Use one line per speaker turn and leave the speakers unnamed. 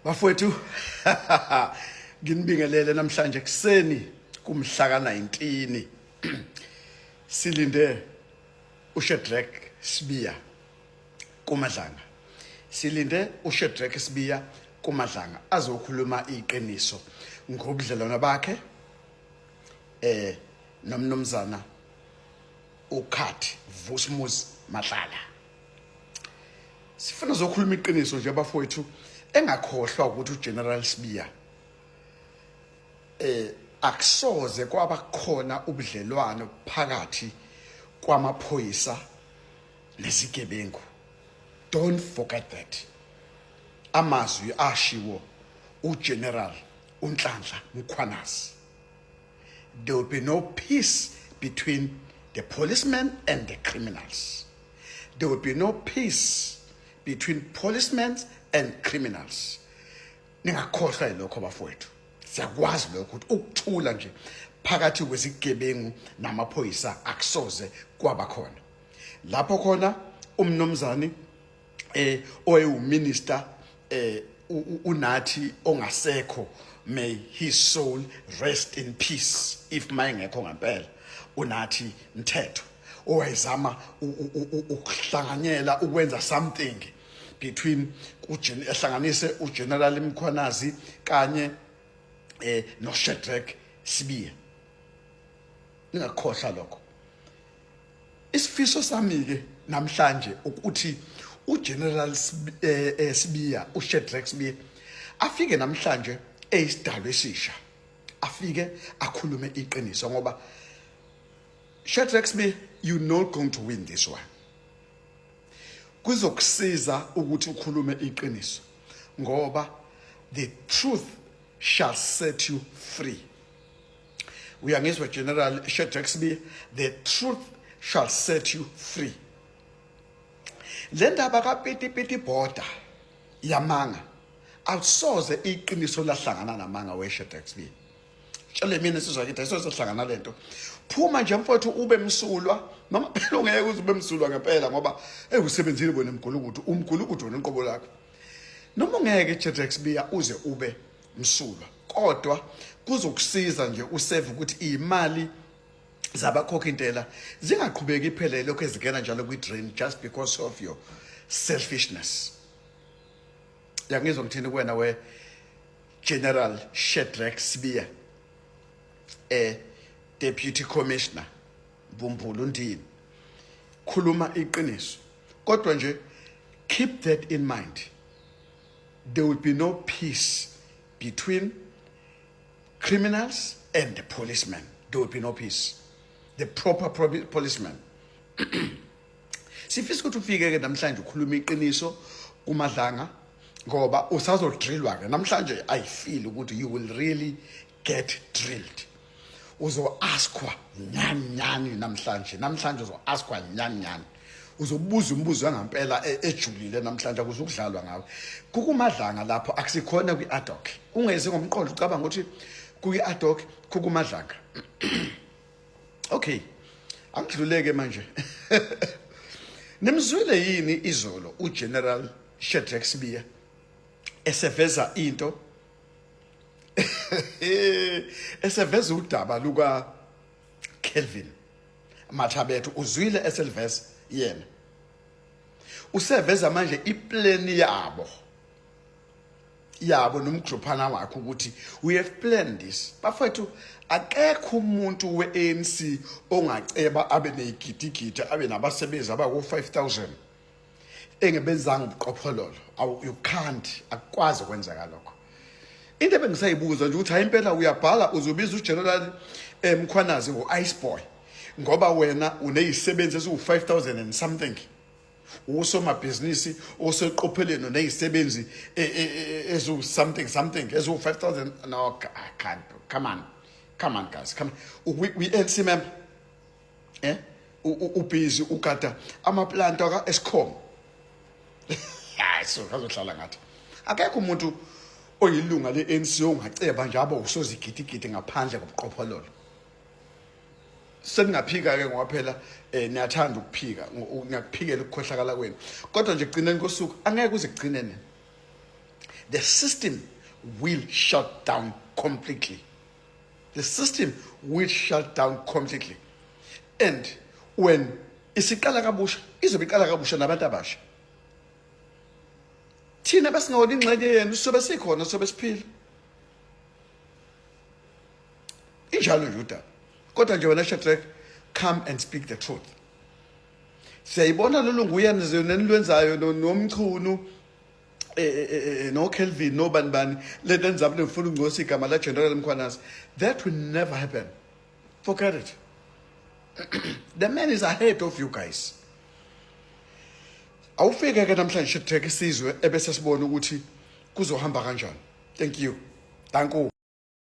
Bafowethu, nginibingelele namhlanje kuseni kumhla ka-19. Silinde uShadrack Sibiya kuMadlanga. Silinde uShadrack Sibiya kuMadlanga azokhuluma iqiniso ngobudlelwano bakhe nomnumzana uKhathi Vusimuzi Matlala. Sifuna zokhuluma iqiniso nje, abafowethu, engakhohlwa ukuthi uGeneral Sibiya akusoze kwaba khona ubudlelwano phakathi kwamaphoyisa nezigebengu. Don't forget that. Amazwi ashiwo uGeneral uNhlanhla Mkhwanazi: there will be no peace between the policemen and the criminals. There will be no peace between policemen and criminals. Ningakhohlwa yilokho, bafowethu. Siyakwazi lokho ukuthi ukuthula nje phakathi kwezigebengu namaphoyisa akusoze kwaba khona. Lapho khona umnumzane owayewu-minister uNathi ongasekho, may his soul rest in peace, if mayengekho ngempela uNathi Mthetho, owayezama ukuhlanganyela ukwenza something between ehlanganise uGeneral Mkhwanazi kanye noShadrack Sibiya. Ningakhohlwa lokho. Isifiso sami ke namhlanje ukuthi uGeneral Sibiya, uShadrack Sibiya, afike namhlanje eyisidalwa esisha, afike akhulume iqiniso, ngoba Shadrack Sibiya, you're not going to win this one. Kuzokusiza ukuthi ukhulume iqiniso, ngoba the truth shall set you free. Uyangizwa, General Shadrack Sibiya? The truth shall set you free. Le ndaba kapiti piti border yamanga, awusoze iqiniso lahlangana namanga we Shadrack Sibiya. Tshele mina, sizwa kithi ayisoze hlangana lento. Phuma nje, mfowethu, ube msulwa, noma phela ungeke uze ube msulwa ngempela, ngoba usebenzile wena, emgulukudu, umgulukudu wena inqobo lakho. Noma ungeke, Shadrack Sibiya, uze ube msulwa, kodwa kuzokusiza nje useve ukuthi imali zabakhokha intela zingaqhubeki iphele lokho ezingena njalo kwi-drain just because of your selfishness. Yangizwa ngithini kuwena we General Shadrack Sibiya, Deputy Commissioner Mbumbulu ndini? Khuluma iqiniso, kodwa nje keep that in mind: there will be no peace between criminals and the policemen. There will be no peace, the proper policeman. Sifisa ukuthi ufike ke namhlanje ukhuluma iqiniso kuMadlanga, ngoba usazodrillwa ke namhlanje. I feel ukuthi you will really get drilled. Uzo-askwa nyani nyani namhlanje. Namhlanje uzo-askwa nyani nyani, uzobuza umbuzo wangampela ejulile namhlanje. Akuzukudlalwa ngawe kukuMadlanga lapho, akusikhona kwi-ad hoc. Ungeze ngomqondo ucabanga ukuthi kwi-ad hoc, kukuMadlanga. Okay, angidluleke manje. Nimzwile yini izolo uGeneral Shadrack Sibiya eseveza into, eseveza udaba luka Kelvin Mathabethu? Uzwile eseliveza yena? Useveza manje iplan yabo nomgruphana wakhe ukuthi we have planned this. Bafethu, akekho umuntu we-ANC ongaceba abe neyigidigidi, abe nabasebenzi abaku-5000 engebenzanga ubuqophololo. You can't, akukwazi ukwenzeka lokho. Into ebengisayibuza nje ukuthi hayi, impela uyabhala, uzobiza uGeneral Mkhwanazi ngo-ice boy ngoba wena uneyisebenzi eziwu-5000 and something, usomabhizinisi oseqopheleni, uneyisebenzi eziwu something something eziwu-5000. No, I can't. Come on, come on guys, come on. We ANC member, ubhizi ugada amaplanti aka-Eskom. Hayi, so azohlala ngathi akekho umuntu oyilunga le-ANC ongaceba nje abe usozigidigidi ngaphandle kobuqophololo. Seningaphika-ke, ngoba phela niyathanda ukuphika, ngiyakuphikela ukukhohlakala kwenu, kodwa nje kugcineni kosuku angeke kuze kugcinene. The system will shut down completely. The system will shut down completely. And when isiqala kabusha, izobe iqala kabusha nabantu abasha. Thina besingawona ingxenye yenu, sobe sikhona, sobe siphila. Injalo nje udaba. Kodwa nje wena Shadrack, come and speak the truth. Siyayibona lolu nguya nenilwenzayo noMchunu, no Kelvin, no bani bani, lento enizama nifuna ukungcosa igama la General Mkhwanazi. That will never happen. Forget it. The man is ahead of you guys. Awufike ke namhlanje Shadrack, isizwe ebese sibona ukuthi kuzohamba kanjani. Thank you. Danko.